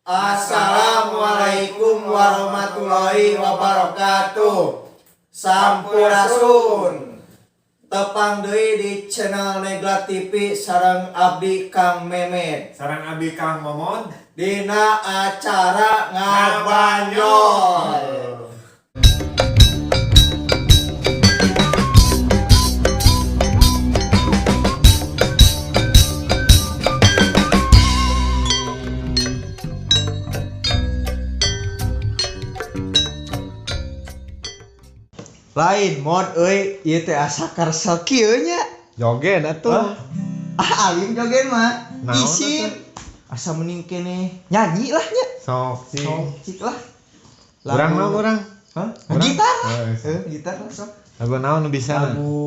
Assalamualaikum warahmatullahi wabarakatuh. Sampurasun. Tepang deui di channel Negla TV sareng abdi Kang Memet. Sareng abdi Kang Momon. Dina acara ngabanyol. Lain mod euy, ieu teh asa karesel kieu nya. Joget atuh. Ah, alim joget mah. Naon Isin. Asa mending keneh nyanyi lah nya. Sok cing. Sok cik lah. Urang naon urang? Hah? Urang? Gitar. Oh, iya. Gitar lah sok. Lagu naon nu bisa? Lagu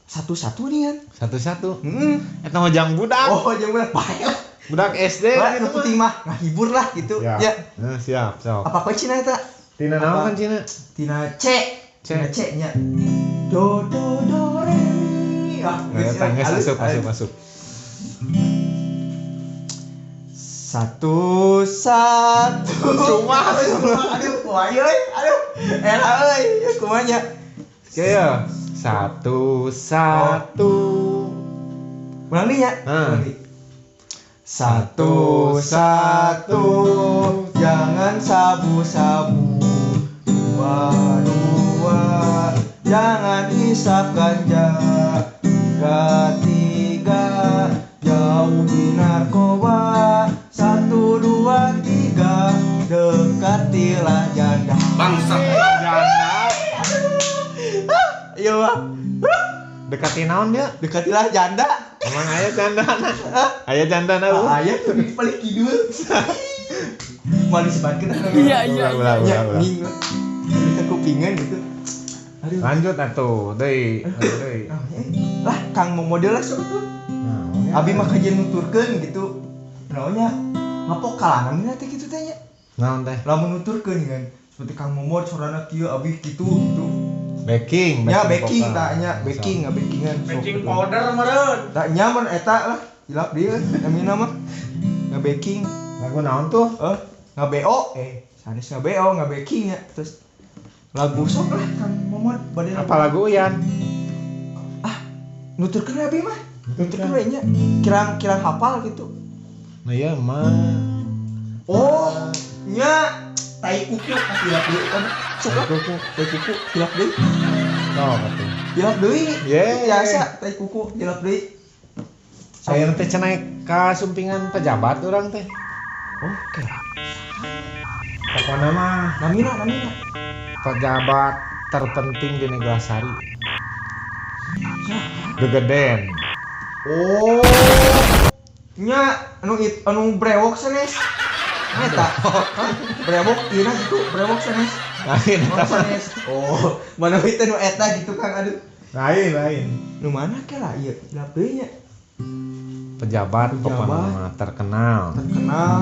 satu-satu nih kan. Satu-satu. Heeh. Eta mah jang budak. Oh, jeung budak bae lah. Budak SD Lah, gitu nu penting mah ngahibur lah gitu. Ya. Ya. Nah, siap, sok. Apa kau cina eta? Tina naon Apa? kan Cina? Tina C. C. Tina C nya. Do do do re mi. Ah, Nah, geus, eta geus halus, asup halus. asup asup. Satu satu. Cuma. Aduh, kumaha euy? Aduh. Era euy, kumaha nya? Kieu. Satu satu. Ulang nih ya. Hmm. Ulang deui. Satu satu, jangan sabu-sabu. Dua dua, jangan isap ganja. Tiga tiga, jauhi narkoba. Satu dua tiga, dekatilah janda. Bangsat. Janda. Iya mah, Dekati naon dia? dekatilah janda. Emang aya jandana? Aya jandana lu? Ah, aya tuh di paling kidul. Mau disebatkeun. Iya, iya, Ulah, Ya, ulah, ulah. ning lah. Bisa kupingan gitu. Aduh. Lanjut atuh, deui, deui. Ah, lah Kang mau model lah sok tuh. Naon ya? Abi mah kajian nuturkeun gitu. Naonnya ngapokalan teh kitu teh nya. Naon teh? Lamun nuturkeun kan seperti Kang Momod sorana kieu abi kitu gitu. Backing, Nya backing vokal. tah nya backing ngabakingan. Sok Baking gitu. powder meureun. Tah nya mun eta lah hilap deui namina mah. Ngabacking. Lagu naon tuh? Ngabeo sanes ngabeo ngabacking ya terus lagu sok lah Kang Momod bade Apa lagu Uyan? Nuturkeun abi mah. Nuturkeun we nya. Kirang-kirang hafal gitu. Nah iya mah. Oh, nya tai kuku ah, hilap deui kan. Sok lah. Kuku. Tai kuku hilap deui. Sok atuh. Hilap deui. Ye. Biasa tai kuku hilap deui. Saya teh cenah ka sumpingan pejabat urang teh. Oke. Pokona mah Namina namina. pejabat terpenting di Neglasari. Gegeden. Oh. Nya anu it, anu brewok sanes. Eta. Hah? Brewok ieu gitu, brewok sanes. Lain Oh, sanes. Oh, mana we teh nu eta gitu Kang aduh. Lain, lain. Nu mana ke lah ieu? Hilap deui nya. Pejabat pokona Pejabat. mah terkenal. Terkenal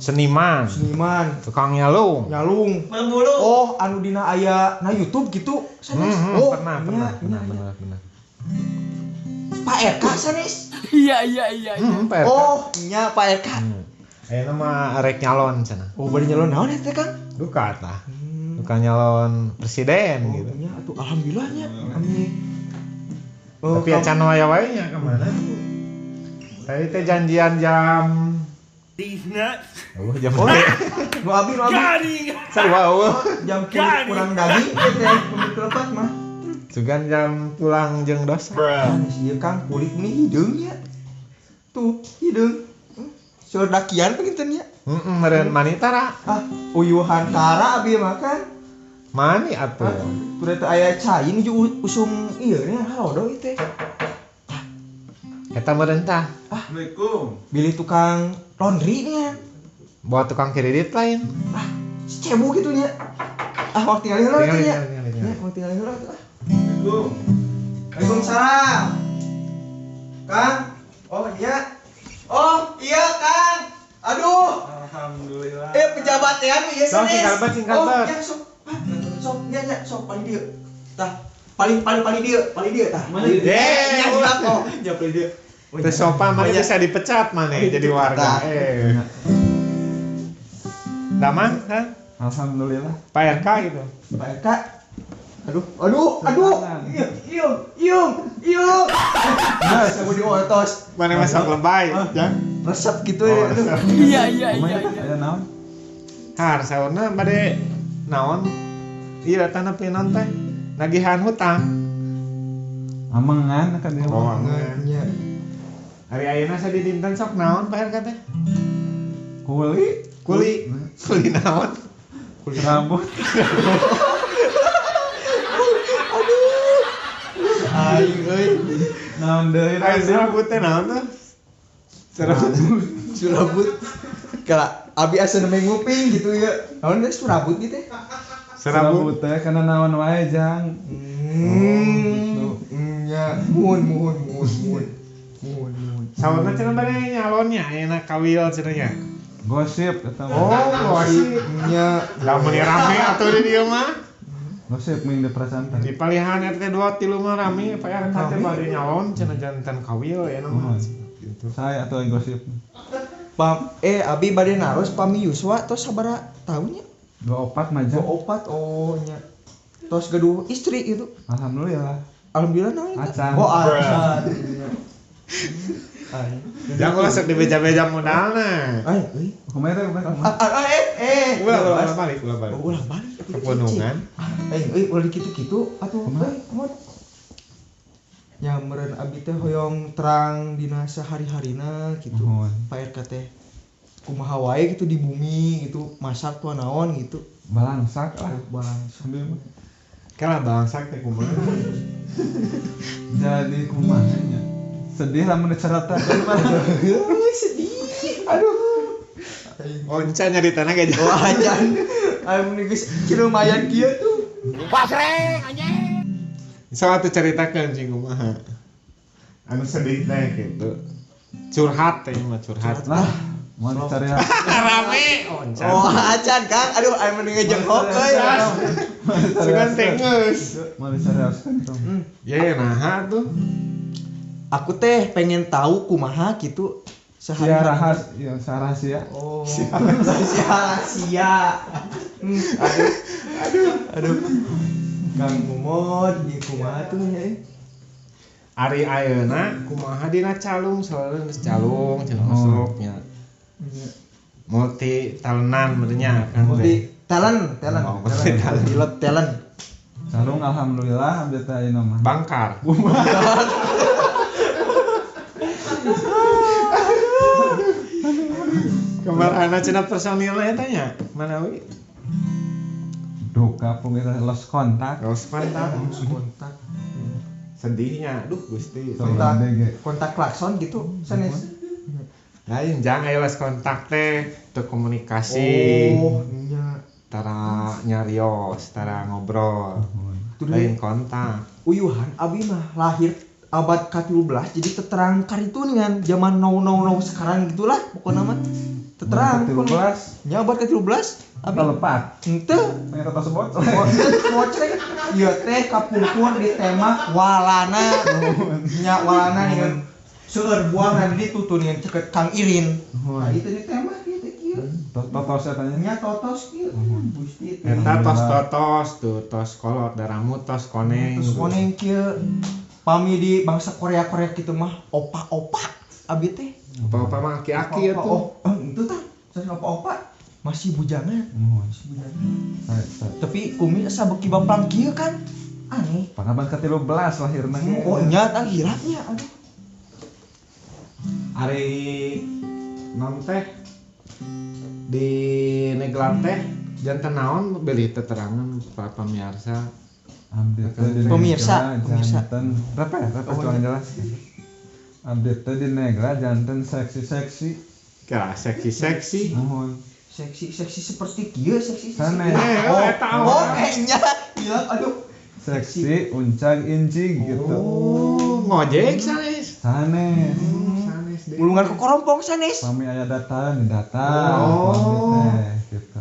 Seniman, seniman tukang nyalung. nyalung. Berbulu. Oh, anu dina aya na YouTube gitu sanes. Oh, Pernah, nya, pernah, nya, pernah, nya. pernah, pernah. Pak RK sanes. Iya, iya, iya. Pak RK. Oh, nya Pak RK. Ayeuna mah rek nyalon cenah. Oh, bari nyalon naon eta Kang? Duka tah. Duka nyalon presiden Oh, gitu. nya atuh alhamdulillah nya. Amin. Oh, Tapi acan waya wae nya kemana? Tadi teh janjian jam These nuts. Oh, jam Oh, nu abi nu abi Garing. Sarua eueuh. jam kulit kurang daging teh teh kulit kelepat mah. Sugan jam tulang jeung dosa. Sanes ieu Kang kulit nih hideung nya. Tuh, hideung. Seur dakian panginten nya. Heeh, meureun manita ra. Ah, uyuhan kara abi mah kan. Mani atuh. Tuh teh aya cai ini juga usum ieu nya harodo ieu teh. Eta meureun tah. Assalamualaikum. Bilih tukang laundry nih ya. Bawa tukang kredit lain. Ah, cebu gitu nya. Ah, waktu tinggal heula Tinggal, atuh nya. tinggal, tinggal, tinggal. Nya, waktu tinggal heula atuh ah. Assalamualaikum. Waalaikumsalam. Kang. Oh, iya. Oh, iya, Kang. Aduh. Alhamdulillah. Pejabat ya, ieu Sok, sanes. singkat bet, singkat Oh, bet. nya sok. Ah, sok, nya nya sok paling dieu. Tah, paling paling paling dieu, paling dieu tah. Mana? Nya hilap oh, nya paling dieu. Oh, Teu sopan Oh, mana nya. bisa dipecat mana jadi warga. Tah. Damang kan? Alhamdulillah. Pak RK gitu. Pak RK. Aduh, aduh, aduh. Ieu, ieu. Nah, sama di otos. Mana masak lebay, jang? Resep gitu ya. Iya, iya, iya. Aya naon? Har, saurna bade naon? Ieu datangna pinon teh. Nagihan hutang. Amengan ka dieu. Oh, amengan. Hari ayeuna sadidinten sok naon Pak RK teh? Kuli, kuli. Kuli naon? Kuli rambut. Aduh. Aing euy. Naon deui? Aing serabut teh naon tuh? Serabut. Surabut. Kala abi asa nembe nguping gitu ya. Naon teh surabut gitu teh? Serabut teh kana naon wae, Jang. Nya, muhun muhun muhun muhun. Muhun muhun. Saurna cenah bade nyalonnya ayeuna kawil cenah nya. Gosip eta mah. Oh, gosip. Nya. Lah meuni rame atuh di dieu mah. Gosip ming di perasaan di palihan RT 2 3 mah rame Pak RK teh bade nyalon cenah jantan kawil ayeuna mah. Gitu. Saya atau gosip. Pam abi bade naros pami yuswa tos sabaraha tahunnya? 24 mah jang. 24 oh nya. Tos gaduh istri gitu. Alhamdulillah. Alhamdulillah naon eta? Acan. Oh, acan. Jangan ulah sok dibeja-beja modalna. Ay, euy. Kumaha teh kumaha? Ulah balik, ulah balik. Oh, ulah balik ke pegunungan. Euy, ulah dikitu-kitu atuh euy, kumaha? Nya meureun abi teh hoyong terang dina sehari-harina gitu. Pak RK teh kumaha wae gitu di bumi gitu, masak tuh naon gitu. Balangsak lah, balangsak. Kala balangsak teh kumaha? Jadi kumaha nya? Sedih lah mun diceritakeun mah. Sedih. Aduh. Onca nyaritana ge. Oh, acan. Ayo mun geus lumayan kieu tuh. Pasreng anjing. Sok atuh caritakeun cing kumaha. Anu sedih teh gitu. Curhat teh mah curhat. Lah, mau dicari rame onca. Oh, acan Kang. Aduh, ayo mun ngejengkok euy. Sugan teh geus. Mau diseriuskeun tuh. Ye, naha tuh. Aku teh pengen tahu kumaha gitu sehari-hari. Ya rahasia. Oh. Rahasia. Aduh. Aduh. Aduh. Kang Mumod di kumaha tuh nya. Ari ayeuna kumaha dina calung selalu geus calung cenah masuk nya. Multi talenan meureunnya kan. Multi talent, talent. Oh, multi talent. Pilot talent. Calung alhamdulillah abdi teh ayeuna mah. Bangkar. Kemarin cenah personilnya tanya mana wi? Duka pun lost kontak. Lost kontak. Lost kontak. Sedihnya, duh gusti. Kontak, kontak klakson gitu, sanes. Lain jangan aya lost kontak teh, teu komunikasi. Oh, nya. Tara nyarios, tara ngobrol. Lain kontak. Uyuhan abi mah lahir abad ke-13 jadi teterang karitu dengan zaman 000 sekarang gitulah pokoknya mah teterang ke-13 nya abad ke-13 abi lepat henteu pengen tos bocor bocor ieu teh kapungkur ditembak walana nya walana dengan seueur buangan di ditu dengan ceket Kang Irin nah itu ditembak kieu teh kieu totos eta nya totos kieu Gusti eta tos totos tuh tos kolot daramu tos koneng tos koneng kieu. Pami di bangsa Korea-Korea gitu mah opa-opa abi teh. Opa-opa mah aki-aki ya tuh. Oh, itu tah. Opa-opa masih bujangan. Masih bujangan. Tapi kumi asa beuki baplang kieu kan. Aneh. Pangabang ke-13 lahirna. Oh nya tah hilapnya aduh. Ari non teh di Negla teh janten naon beli teterangan para pemirsa. Pemirsa, pemirsa. Berapa ya? Berapa oh, jelas. Abdi teh di Negra janten seksi-seksi. Kira seksi-seksi. Mohon. Seksi-seksi seperti kieu seksi. Sanes. Oh, oh, kayaknya bilang aduh. Seksi uncang incing gitu. Oh, ngojek sanes. Sanes. Sanes deh. Ulungan ke korompong sanes. Pami aya data, data. Oh. Gitu.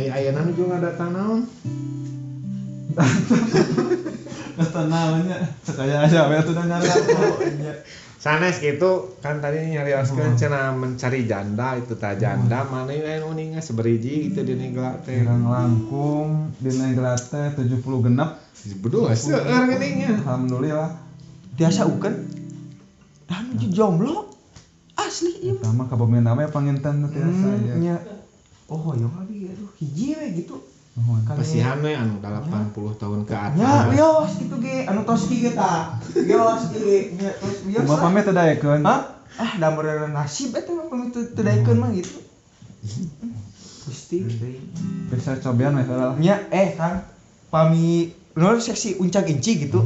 Ayeuna nu juga datang naon? Datang naonnya? Sakaya aya we atuh nyari. Sanes gitu kan tadi nyarioskeun cenah mencari janda itu tah janda mana aya nu uninga saberiji gitu di Negla teh. Kirang langkung di Negla teh 76. 72 seueur geuning nya. Alhamdulillah. Tiasa ukeun. Dah nuju jomblo. Asli ieu. Eta mah kabomen we panginten tiasa ieu. Nya. Oh hoyong abi aduh hiji we gitu. Pasihan we anu 80 tahun ke atas. Nya wios kitu ge anu tos kieu tah. Wios kieu nya tos wios. Kumaha pamit teu daekeun? Hah? Ah da meureun nasib eta mah pamit teu daekeun mah gitu. Gusti teuing. Bisa cobian we heula. Nya Kang pami nu seksi uncang inci gitu.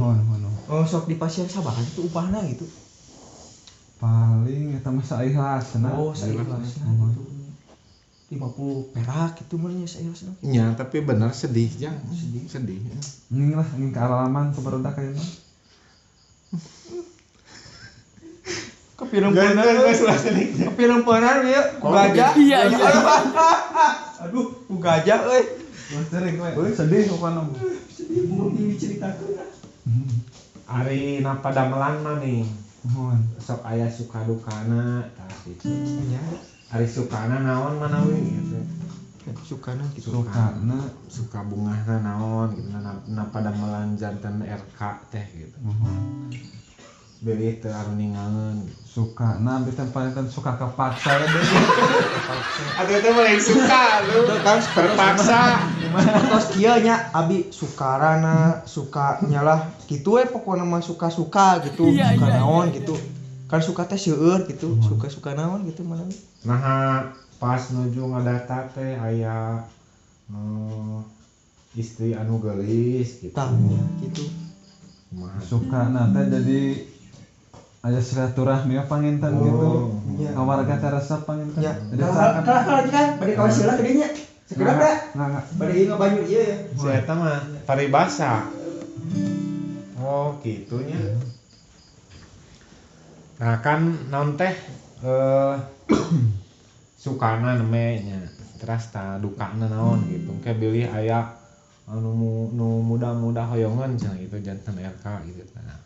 Oh sok di pasien sabahan itu upahna gitu. Paling eta mah saikhlasna. Oh saikhlasna gitu. 50 perak gitu mah nya saikhlasna. Nya tapi benar sedih jang. Sedih. Nging lah nging kealaman ke barudak ayeuna. Kepirempenan kepirempenan ieu ku gajah. Iya iya. Aduh ku gajah euy. Sering we. Sedih pokona. Sedih mau diceritakeun. Ari napa damelan mah nih. Mohon. Sok aya suka dukana tah kitu. Nya. Ari sukana naon manawi gitu. Sukana gitu. Sukana suka bungahna naon gitu napa damelan janten RK teh gitu. Mohon. Beli teu aruningaeun. Sukana abdi teh paling suka kepaksa we deui. Atuh teh mulai suka lu. Kang terpaksa. Tos kieu nya abi sukarana suka nyalah kitu we pokona mah suka-suka gitu, suka naon gitu. Kan suka teh seueur gitu, suka-suka naon gitu mana. Nah, pas nuju ngadata teh aya istri anu geulis gitu. Tah nya gitu. Sukana teh jadi aya silaturahmi panginten gitu. Ka warga teh resep panginten. Jadi kalah kan bade kawas heula ka dieu nya. Sekedap dah. Bade ieu ngabanyu ieu ya. Si eta mah paribasa. Oh, kitu nya. Nah kan naon teh sukana neme nya teras ta dukana naon gitu. Engke bilih aya anu nu muda-muda hoyongeun cenah gitu janten RK gitu. Nah,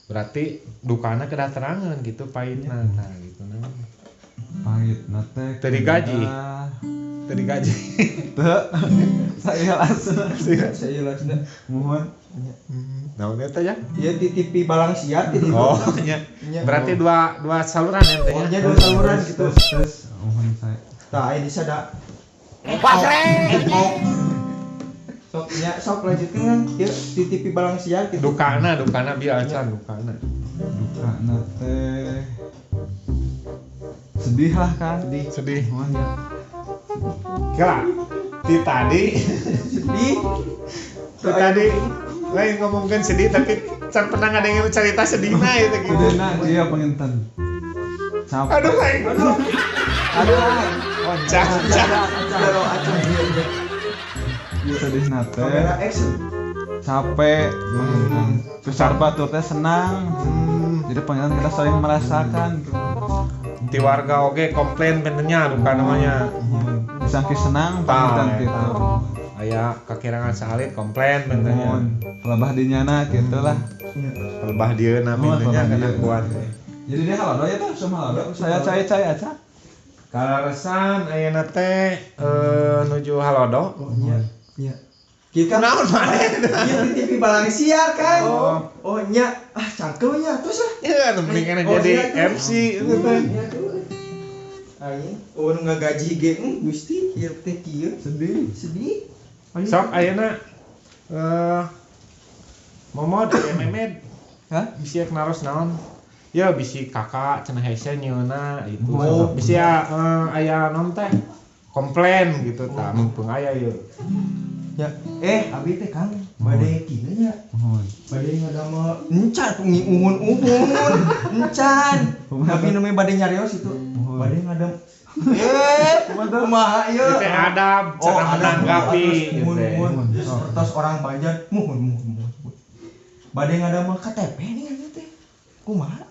berarti dukana kedah terangan gitu pahitna tah gitu naon. Pahitna teh teu digaji. Teu digaji. Teu. Saikhlasna. Saikhlasna. Mohon. Naon eta ya? Ieu titipi balang siar ti ditu. Oh nya. Berarti dua saluran ya teh. Oh nya dua saluran gitu. Terus mohon saya. Tah aya di sada. Pasreng. Sok nya sok lanjutkeun kan ieu titipi balang siar gitu. Dukana bieu acan dukana. Dukana teh sedih lah kan. Sedih. Mohon ya. Kira ti tadi sedih. Ti tadi lain ngomongkan sedih tapi can pernah ngadengin cerita sedihna itu gitu. Sedihna iya panginten. Capek. Aduh aing. Aduh. Aduh. Cah. Sedihna teh. Kamera action. Capek. Besar batur teh senang. Jadi panginten kita saling merasakan gitu. Ti warga oge komplain pentennya duka namanya. Disangki senang panginten gitu. Aya kakirangan salit komplain pentennya. Pelebah dinyana gitu lah. Pelebah dieuna pentennya kana kuat. Jadi dia halodo ya tuh sama halodo. Saya cai-cai aja. Kaleresan ayeuna teh nuju halodo. Oh nya. Nya. Kieu kan naon maneh? Ieu titipi balang siar kan. Oh nya. Ah cangkem nya terus lah. Ya nu mending jadi MC itu teh. Aing oh nu ngagaji ge Gusti ieu teh kieu. Sedih. Sedih. Sok ayeuna Momod aya Memed. Hah? Bisi ek naros naon? Ya bisi kakak cenah hese nyeuna itu. Oh. Bisi aya naon teh? Komplain gitu tah mumpung aya ieu. Ya, abi teh Kang bade kieu nya. Bade ngadamel encan uhun-uhun. Encan. Tapi nu bade nyarios itu. Bade ngadam. Kumaha ieu? Itu adab cara menanggapi. Muhun. Terus orang Banjar muhun. Bade ngadamel KTP nih ieu teh. Kumaha?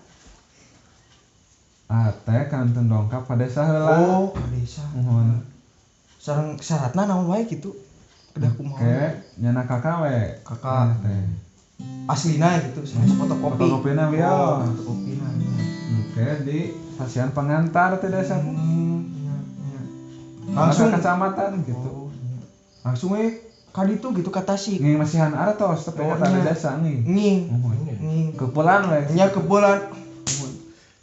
Ah teh kanten dongkap ka desa heula. Oh, ka desa. Muhun. Sareng syaratna naon wae kitu? Kedah kumaha? Ke nyana kakak we. Kakak. Teh. Aslina gitu, sanes fotokopi. Fotokopina we. Oh, fotokopina. Kayak di pasian pengantar teh desa. Langsung ke kecamatan gitu. Oh, langsung we ka ditu gitu ka Tasik. Nging masihan artos tapi Oh, ka nya. desa nging. Nging. Nging. Kepulan we. Nya kepulan.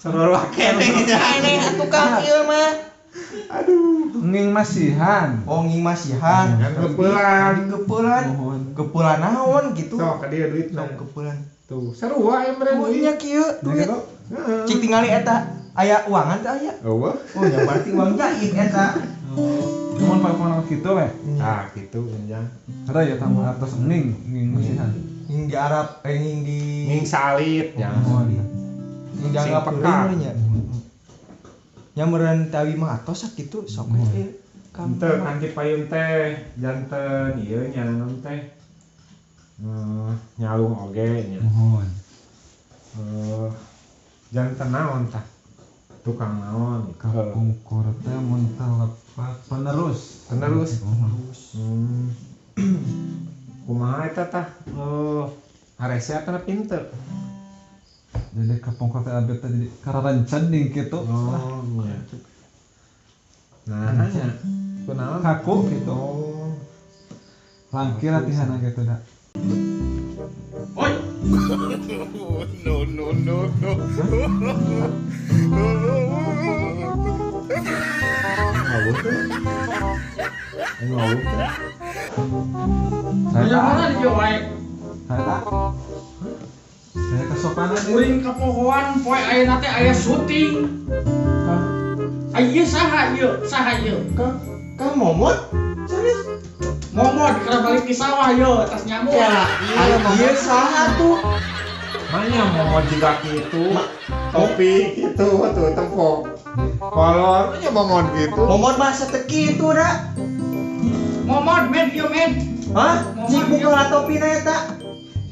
Sarua keneh nya. Aneh atuh Kang ieu mah. Aduh. Nging masihan. Oh nging masihan. Kan kepulan. Kepulan. Mohon. Kepulan naon gitu. Sok ka dieu duitna. Sok kepulan. Tuh, sarua aya meureun Oh duit. nya kieu duit. Gitu. Heeh. Cik tingali eta aya uangan teh aya. Eueuh. Oh ya berarti uang jaib eta. Mun pangpang kitu we. Nah, gitu enjang. Ada ya tambah artos nging, nging masihan. Nging di Arab, nging di Nging salit ya. Mohon. nging dianggap Sing peka. peuring nya. Nya meureun tawi mah atos sakitu sok we Kang. Henteu kan ti payun teh janten ieu nya naon teh. Nyalung oge nya. Mohon. Janten naon tah? Tukang naon gitu. Kapungkur teh mun teu lepat penerus. Penerus. Mohon. Kumaha eta tah? Harese atana pinter. Jadi kapungkur teh abdi teh jadi kararencen ding kitu. Oh, nya. Nah, nya. Kunaon? Kaku gitu. Oh. Langkir latihan gitu dah. Oi. No, no, no, no. Ngawur teh. Ngawur teh. Saya Yang tak. mana di wae? Saya tak. Saya kesopanan ieu. Kuring kapohoan poe ayeuna teh aya syuting. Kang, Ieu saha ieu? Saha ieu? Kang, Kang Momot? Serius? Momot keur balik di sawah ieu tas nyamuk. Ya, ieu saha tuh? Manya mau juga gitu. Topi gitu tuh tempok. Kolor nya momon gitu. Momot mah teu kitu da. Momot men ieu men. Hah? Momot Cik buka topina eta.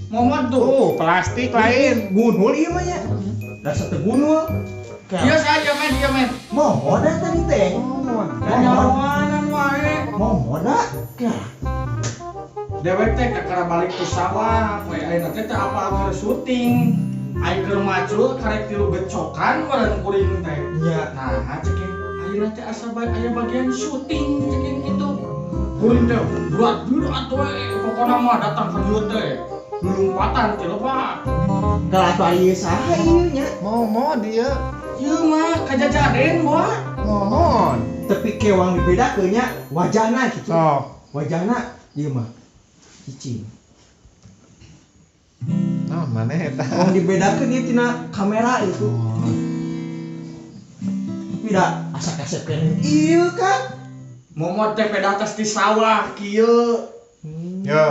Momot tuh. Tuh, plastik lain. Gunul ieu mah nya. Da teu gunul. Ieu saha ieu men ieu men. Momot da tadi teh. Momon. Nyawanan wae. Momot da. Dewek teh kakara balik ke sawah, poe ayeuna teh teu apa keur syuting. Aing keur macul karek tilu gecokan meureun kuring teh. Nya. Nah, cek ayeuna teh asa bae aya bagian syuting cek kitu. Kuring teh berat berat we pokona mah datang ka dieu teh. Lulumpatan teh lebat. Kalau atuh ieu saha ieu nya? Momon dia. Ieu mah kajajaden boa. Momon. Tapi kewang dibedakeun nya wajahna gitu. Sok. Wajahna ieu mah cicing. Nah, mana eta? Wong dibedakeun ieu tina kamera itu. Tapi da asa kasep keneh ieu kan. Momot teh peda atas di sawah kieu. Yo,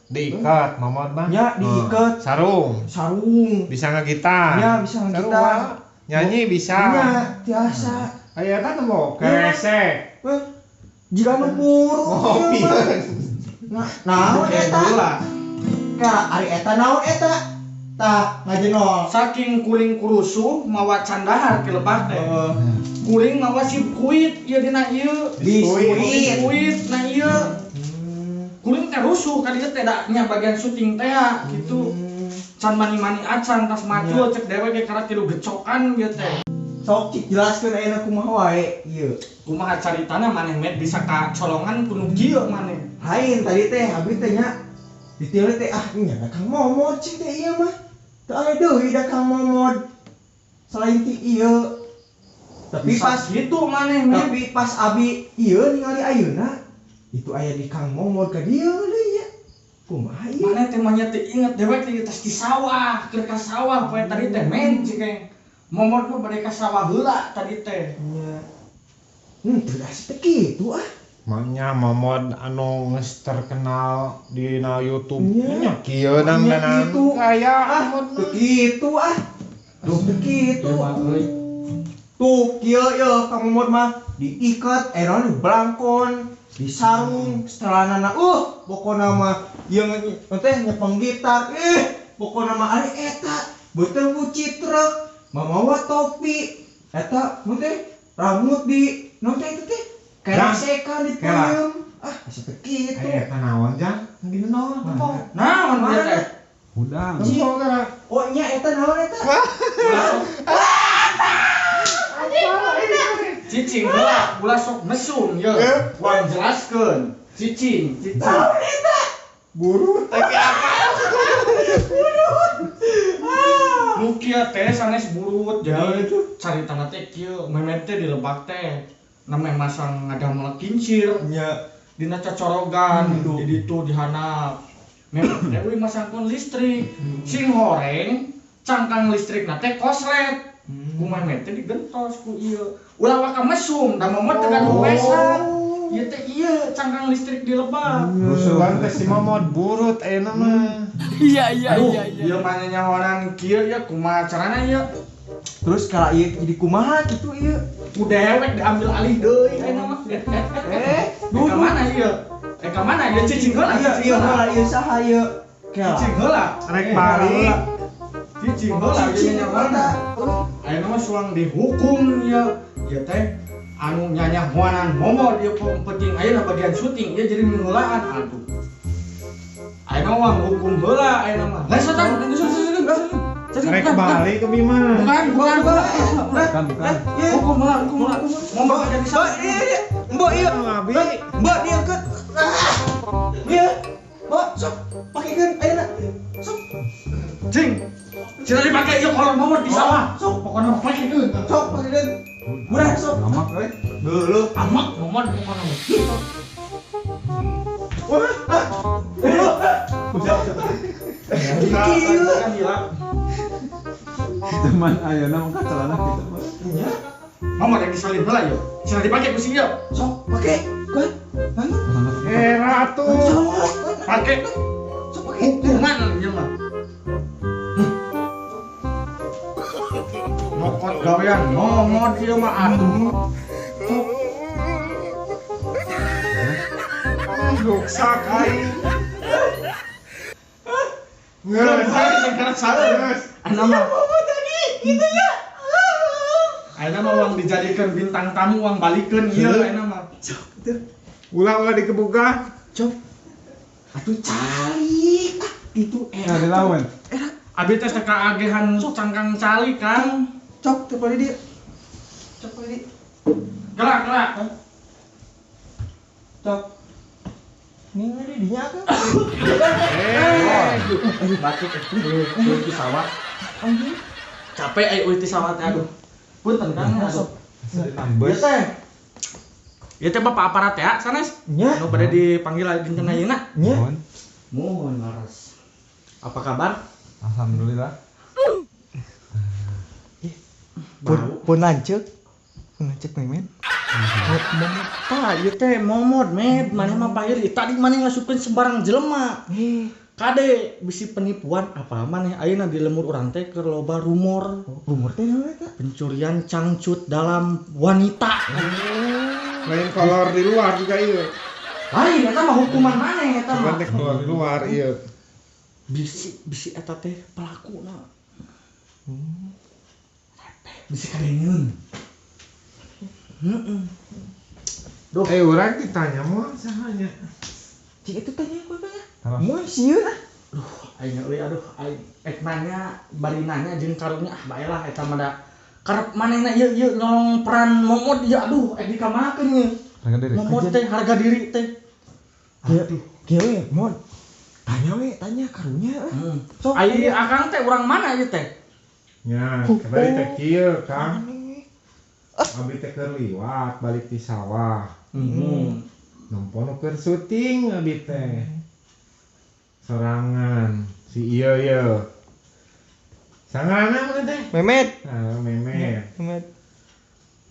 diikat momon mah. Nya, diikat. Sarung. Sarung. Bisa ngegitar. Nya, bisa ngegitar. Nyanyi bisa. Nya, tiasa. Aya eta teh keresek. Weh, jika nu puruk Ngopi. ieu mah. Nah, naon eta? Ka ari eta naon eta? Tah, ngajenol. Saking kuring kurusuh mawa candahar ki lebah teh. Kuring mawa sirkuit ieu dina ieu. Biskuit. Biskuit na ieu. Kuring teh rusuh ka dieu teh da nya bagian syuting teh gitu. Can mani-mani acan tas macul cek dewek ge karena tilu gecokan ieu teh. Sok cik jelaskeun ayeuna kumaha wae ieu. Kumaha caritana maneh met bisa ka colongan kudu kieu maneh. Lain tadi teh abdi teh nya ditilik teh ah nya da Kang Momod cing teh ieu mah. Teu aya deui da Kang Momod. Selain ti ieu. Tapi Bisa pas gitu maneh met. tapi pas abi ieu ningali ayeuna itu aya di Kang Momod ka dieu deui nya. Kumaha ieu? Maneh teh mah nya teu inget dewek teh tas di sawah, keur ka sawah poe tadi teh men cing. Momod mah bade ka sawah heula tadi teh. Nya. Teu da teu kitu ah. Maknya momod anu geus terkenal di na YouTube. Nya. Nya kieu nang Nya danang kitu. kaya Ah, momod teu mah. kitu ah. Duh teu kitu. Tuh kieu ye Kang Momod mah diikat naon belangkon, disarung, setelanana pokona mah ieu teh nyepeng gitar. Pokona mah ari eta beuteung ku citrek, mamawa topi. Eta mun teh rambut di naon teh itu teh keresekan di peuyeum. Ah, asa teu kitu. Aya eta naon jang? Dina naon? Naon ieu teh? Udang. Tempo geura. Oh nya eta naon eta? Cicing heula, ulah sok mesum ye. Uang jelaskeun. Cicing, cicing. Burut tapi apa? Burut. Nu kieu teh sanes burut. Jadi caritana teh kieu, Memet teh di lebak teh. Nameh masang ngadamel kincir. Nya dina cacorogan di ditu di handap. Memet teh euy masangkeun listrik. Sing horeng cangkang listrikna teh koslet. Ku Memet teh digentos ku ieu. Ulah waka mesum, da Momot teh gaduh wesan. Ieu teh ieu cangkang listrik di lebak. Rusuhan teh si Momot burut ayeuna mah. Iya iya iya. Ieu mah nyahonan kieu ya kumaha carana ieu? Terus kala ieu jadi kumaha kitu ieu? Ku dewek diambil alih deui ayeuna mah. Ka mana ieu? Ka mana ieu cicing heula? Ieu heula ieu saha ieu? Cicing heula. Rek balik. Cicing heula ieu nyahonan. Ayeuna mah suang dihukum ieu. Ieu teh anu nyanyahoanan Momot ieu penting ayeuna bagian syuting ieu jadi miheulaan aduh. Ayeuna mah hukum heula ayeuna mah. Lah sotan. Rek balik ke Bima. Bukan. Bukan. Hukum heula, hukum heula. Momot jadi salah. Mbok ieu. Mbok diangkeut. Ieu. Mbok sok pakekeun ayeuna. Sok. Cing. Cina dipake ieu kolor Momot di sawah. Sok pokona pakekeun. Sok pakekeun. Murah sok. Amak euy. Dulu. Amak Momot pokona. Wah. Cuman ayeuna mah celana kitu mah. Nya. Momot yang disalin heula ieu. Cina dipake ku sing ieu. Sok pake. Kuat. Bangun. Ratu. Pake. Sok pake. Hukuman ieu mah. Nyokot gawean Momot ieu mah aduh. Ruksak aing. Ngeus, sing karek saeus. Ayeuna mah Momot tadi gitu ya. Ayeuna mah uang dijadikeun bintang tamu uang balikeun ieu ayeuna mah. Sok tuh. Ulah-ulah dikebuka. Cok. Atuh calik. Itu era dilawan. Era abi teh teh kaagehan cangkang calik Kang. Cok teu balik dieu. Cok balik dieu. Gerak, gerak. Cok. Ningali dinya kan. Batuk euy di sawah. Capek ai euy di sawah teh aduh. Punten Kang aduh. Nambes. Ieu teh. Ieu teh bapak aparat ya sanes? Nya. Nu bade dipanggil dinten ayeuna. Nya. Mohon laras. Apa kabar? Alhamdulillah. Pun lanceuk. Pun lanceuk Memet. Tah ieu teh Momot Met, maneh mah pahir tadi maneh ngasupkeun sembarang jelema. Kade bisi penipuan apa maneh ayeuna di lemur urang teh keur loba rumor. Rumor teh naon eta? Pencurian cangcut dalam wanita. Lain kolor di luar juga ieu. Lain eta mah hukuman maneh eta mah. Teh kolor di luar ieu. Bisi eta teh pelakuna. Bisi kadengeun. Heeh. Duh, urang ditanya moal sahanya. Cik itu tanya ku apa ya? Moal sieun ah. Duh, aing euy aduh aing ek nanya bari nanya jeung karunya ah bae lah eta mah da karep manehna ieu ieu nyolong peran Momot ieu aduh ek dikamakeun ieu. Harga diri. Momot teh harga diri teh. Aduh, kieu we Mon. Tanya we, tanya karunya. Sok ai akang teh urang mana ieu teh? Nya, bari teh kieu Kang. Abi teh keur liwat balik ti sawah. Nempo nu keur syuting abi teh. Sorangan si ieu ieu. Sangarana mana teh? Memet. Ah, Memet. Memet.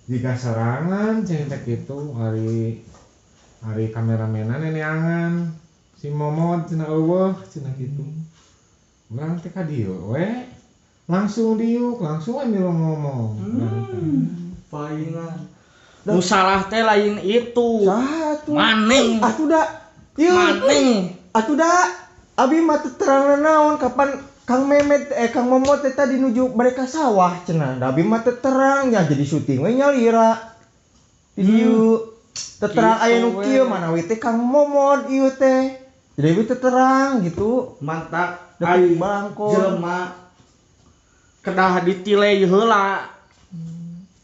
Jika sorangan cenah teh kitu hari hari kameramenan neneangan si Momot cenah eueuh cenah kitu. Urang teh ka dieu we. Langsung diuk, langsung we milu ngomong. Palingan. Nu salah teh lain itu. Satu. Maneh. Atuh da. Ieu. Maneh. Atuh da. Abi mah teu terang naon kapan Kang Memet Kang Momot teh tadi nuju mereka sawah cenah. Da abi mah teu terang nya jadi syuting we nyalira. Di dieu. Teu terang aya nu kieu manawi teh Kang Momot ieu teh. Jadi abi teu terang gitu. Mantap. Ai bangkon. Jelema kedah ditilai heula.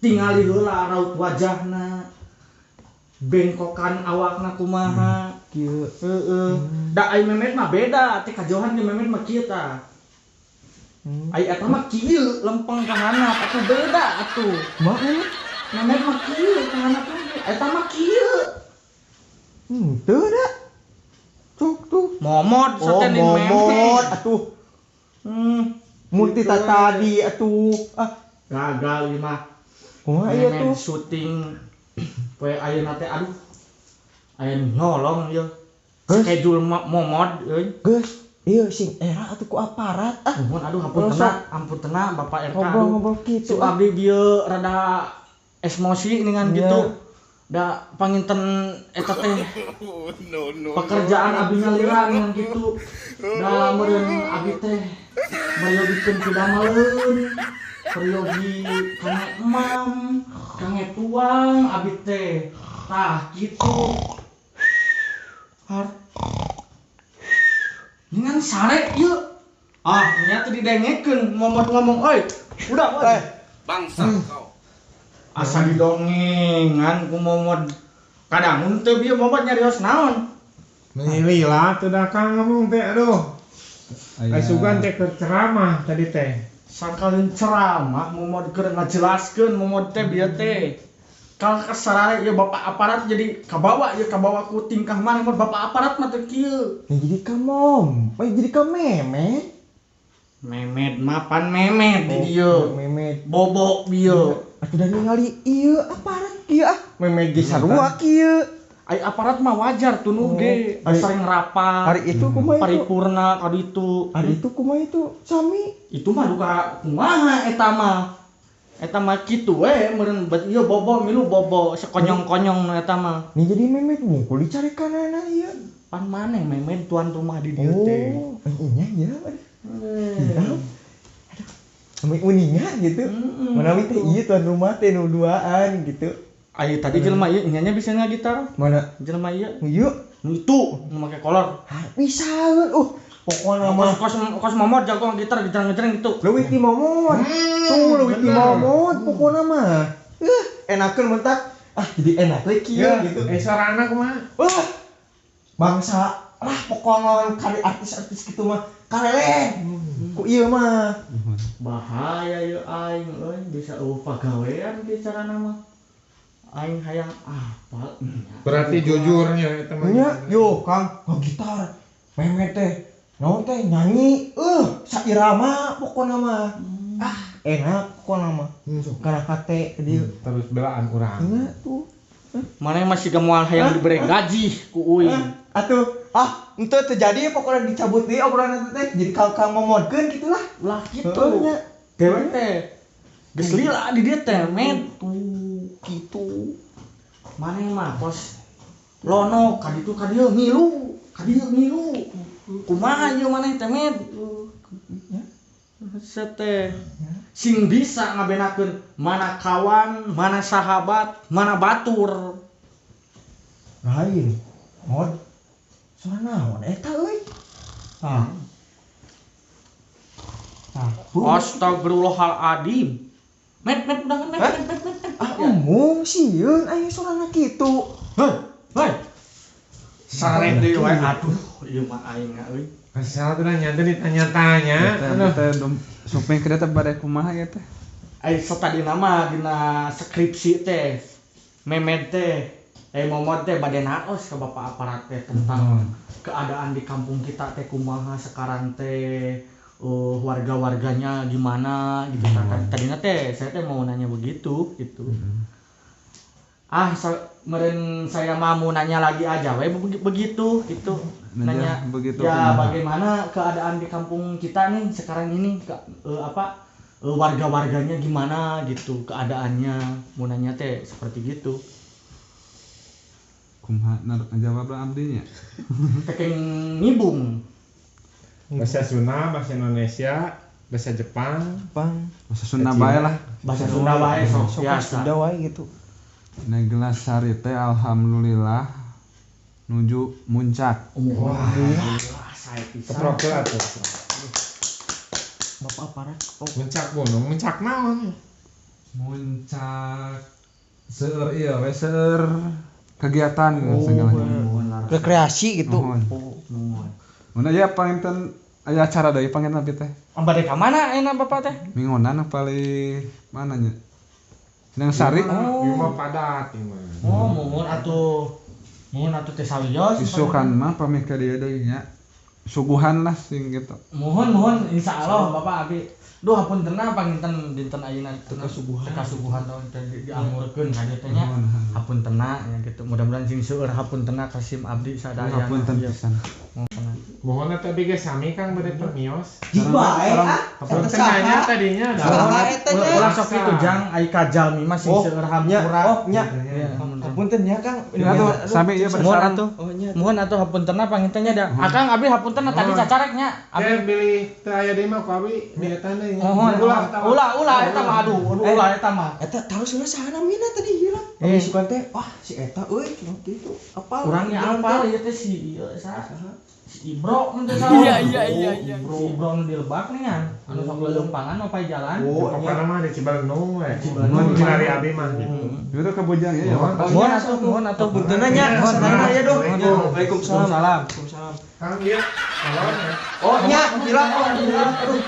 Tingali heula raut wajahna. Bengkokan awakna kumaha kieu. Heeh. Da ai Memet mah beda, teh kajauhan jeung Memet mah kieu tah. Ai eta mah kieu lempeng ka handap atuh beda atuh. Kumaha Memet? Memet mah kieu ka handap eta mah kieu. Teu da. Cuk tuh. Momot Oh, satenin Memet. momot atuh. Mun ti Gitu. tadi atuh. Ah, Gagal ieu mah. kumaha ieu Memet tuh? syuting poe ayeuna teh aduh. Aya nu nyolong ieu. Geus. Schedule momot euy. Geus, ieu sing era atuh ku aparat ah. Nuhun aduh ampun tenang Bapak RK aduh. Ngobrol-ngobrol Si kitu ah. abdi bieu rada emosi dengan Iya. gitu. Da panginten eta teh No, no. pekerjaan abdi nyalira dengan gitu. Da meureun abdi teh meryogikeun pidameleun, peryogi kange emam, kange tuang abdi teh. Tah kitu. Har. Dengan sare ieu. Ah, nya teh didengekeun momot ngomong euy. Udah, euy. Bangsa kau. Asa didongengan ku momot. Kadang teu bieu momot nyarios naon. Lila tuh dah Kang ngomong teh aduh. Aya. Ai sugan teh keur ceramah tadi teh. Sangkalin ceramah momot keur ngajelaskeun momot teh bieu teh. Kal kasarare ieu bapak aparat jadi kabawa ieu kabawa ku tingkah maneh mun bapak aparat mah teu kieu. Ya jadi ka mom, eh jadi ka Memet. Memet mah pan memet di dieu. Memet. Bobok bieu. Atuh da ningali ieu aparat kieu ah. Memet ge sarua kieu. Ai aparat mah wajar tunuh ge Ari- sering rapat. Hari itu kumaha itu? Paripurna kaditu. Hari itu kumaha itu? Sami. Itu mah duka kumaha eta mah. Eta mah kitu we meureun ieu bobo milu bobo sekonyong-konyong nu eta mah. Nih jadi Memet wungkul dicarekanana ieu. Pan maneh Memet tuan rumah di dieu teh. Oh, iya ya. Aduh. Aduh. Sampai uninga gitu. Manawi teh ieu tuan rumah teh nu duaan gitu. Ai tadi jelema ieu nya bisa ngagitar. Mana? Jelema ieu Ieu nu itu nu make kolor. bisa pokokna mah Kos kos momot jago gitar gitar-gitar gitu. leuwih ti momot. Tuh leuwih ti momot pokokna mah. Enakeun mentak. Ah, jadi enak we kieu gitu. Eh sorana kumaha? Wah. Bangsa lah pokokna kali artis-artis gitu mah kareleh. Ku ieu mah. Bahaya ieu aing euy bisa eueuh pagawean kieu carana mah. Aing hayang apal nya. Berarti jujurnya eta mah. Nya, yo Kang, gitar. Memet teh naon teh nyanyi, sairama pokokna mah. Ah, enak pokokna mah. Kana kate dieu. Terus belaan urang. Nya tuh. Mana masih gak moal hayang dibere gaji ku uing. Atuh, ah, henteu terjadi pokoknya dicabut deui obrolan eta teh. Jadi kang ngomongkeun kitu lah. Ulah kitu. Heeh nya. Dewek teh geus lila di dieu teh met. Tuh, kitu. Mana mah kos lono ka ditu ka dieu ngilu, ka dieu ngilu. Kumaha ieu maneh teh met? Sete sing bisa ngabenakeun mana kawan, mana sahabat, mana batur. Lain. Mod. Suara naon eta euy? Ah. Ah, bu. Astagfirullahaladzim. Met met udah met met met met. Ah, embung sieun aya sorana kitu. Hei, hei. Sare deui wae aduh, ieu mah aing euy. Kesal tuh nanya teh ditanya-tanya. Aduh. Teh suping kereta bade kumaha ya teh? Ai satadina mah dina skripsi teh. Memet teh, momot teh bade naos ke bapak aparat teh tentang keadaan di kampung kita teh kumaha sekarang teh. Warga-warganya gimana gitu. Tadinya teh saya teh mau nanya begitu gitu. Ah, meren saya mah mau nanya lagi aja we begitu gitu. Nanya begitu ya kumaha? Bagaimana keadaan di kampung kita nih sekarang ini warga-warganya gimana gitu keadaannya, mau nanya teh seperti gitu. Kumaha jawab lah abdinya. Tekeng ngibung. Bahasa Sunda, bahasa Indonesia, bahasa Jepang, Bahasa Sunda bae lah. Bahasa Sunda bae sok biasa. Sunda wae gitu. Neglas Sari teh alhamdulillah nuju muncak. Wah, saya pisan. Keprok heula atuh. Bapak aparat. Muncak gunung, muncak naon? Muncak seueur ieu we seueur kegiatan segalanya. Rekreasi gitu. Mun aya panginten aya acara deui panginten abdi teh. Bade ka mana ayeuna Bapak teh? Mingonan paling mana nya? Sindang Sari. Ieu mah padat ieu mah. Oh, muhun atuh. Muhun atuh teh sawios. Isukan mah pamih ka dieu deui nya. Suguhan lah sing gitu. Muhun muhun insyaallah Bapak abdi. Duh hapuntenna panginten dinten ayeuna teu kasuguhan. Teu kasuguhan tahun teh diangurkeun ka dieu teh nya. Hapuntenna nya kitu. Mudah-mudahan sing seueur hapuntenna ka sim abdi sadayana. Hapunten pisan. Mohon teh abdi ge sami Kang bade permios. Bae ah. Hapunten nanya tadinya da. Ulah sok kitu jang ai ka jalmi mah sing seueur hampura. Oh nya. Hapunten nya Kang. Sami ieu bersaran. Mohon atuh hapuntenna panginten nya da. Akang abdi hapuntenna tadi cacarek nya. Abdi bilih teu aya deui mah ku abdi di eta deui. Ulah ulah eta mah aduh ulah eta mah. Eta tarus heula saha namina tadi hilap. Abdi sukan teh wah si eta euy kitu apal. Urang nya apal ieu teh si ieu saha? Si Ibro mun teh saha. Iya. Si Ibro nu di Lebak nih kan. Anu sok leuleumpangan opai jalan. Oh, pokona mah di Cibalendung we. Mun cari abdi mah gitu. Itu ka Bojang ya. Mohon atuh mohon atuh puntenna nya kasadayana ya doh. Waalaikumsalam. Waalaikumsalam. Kang ieu. Oh nya hilap oh hilap aduh.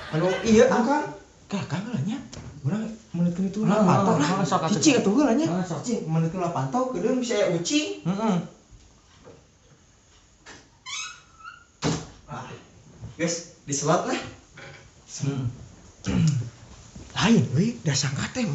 Anu iya akang. Kang lah nya. Urang meunikeun itu lah pantau lah. Cicing atuh heula nya. Cicing meunikeun lah pantau keudeung bisa aya ucing. Heeh. Ah. Guys, diselot lah. Lain euy, da sangka teh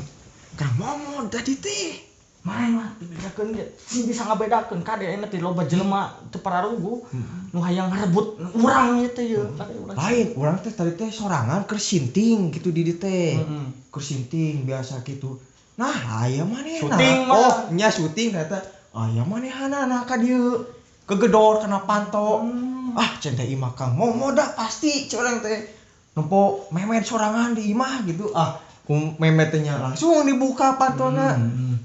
Kang Momod tadi teh. Main mah dibedakeun ge. Sing bisa ngabedakeun kade ayeuna teh loba jelema teu pararuguh nu hayang ngarebut urang ieu teh ieu. Lain, urang teh tadi teh sorangan keur sinting gitu di dieu teh. Keur sinting biasa gitu. Nah, aya manehna. Syuting mah. Oh, nya syuting eta. Aya manehanana ka dieu. Kegedor kana panto. Ah, cenah teh imah Kang Momod dah pasti curang teh. Nempo memet sorangan di imah gitu. Ah, ku memet teh nya langsung dibuka pantona.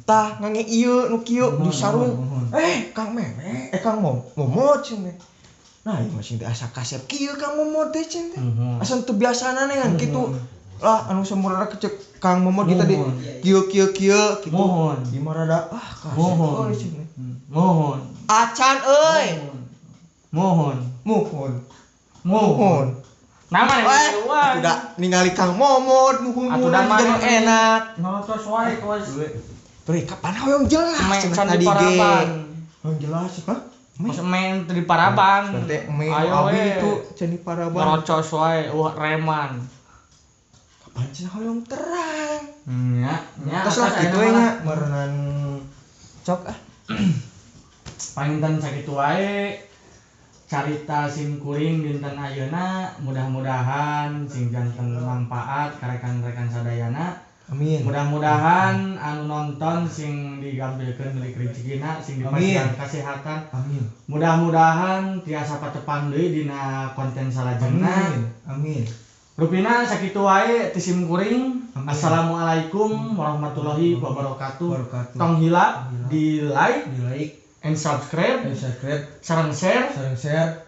Tah ngange ieu nu kieu di sarung. Kang Memet, Kang Momod cenah. Nah, ieu mah sing teh asa kasep kieu Kang Momod teh cenah teh. Asa teu biasana kan kitu. Lah anu samurana kecek Kang Momod kita di kieu kieu kieu kitu. Ieu mah rada ah kasep euy cenah. Mohon. Acan euy. Mohon. Mohon. Mohon. Nama atuh da ningali Kang Momod muhun muhun enak. Nonton wae kos. Terus kapan hoyong jelas cenah tadi ge. Hoyong jelas, hah? Masa main di Paraban. Teh main abi itu cenah di Paraban. Ngerocos wae uh reman. Kapan cenah hoyong terang. Nya, nya. Terus lah kitu we nya meureunan cok ah. Panginten sakitu wae carita sim kuring dinten ayeuna, mudah-mudahan sing janten manfaat ka rekan-rekan sadayana. Amin. Mudah-mudahan anu nonton sing digambilkeun milik rezekina, sing dipasihan kesehatan. Amin. Mudah-mudahan tiasa patepang deui dina konten salajengna. Amin. Amin. Rupina sakitu wae ti sim kuring. Assalamualaikum warahmatullahi wabarakatuh. Tong hilap di like, and subscribe, sareng share,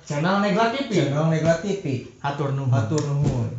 channel Negla TV. Channel Negla TV. Hatur nuhun. Hatur nuhun.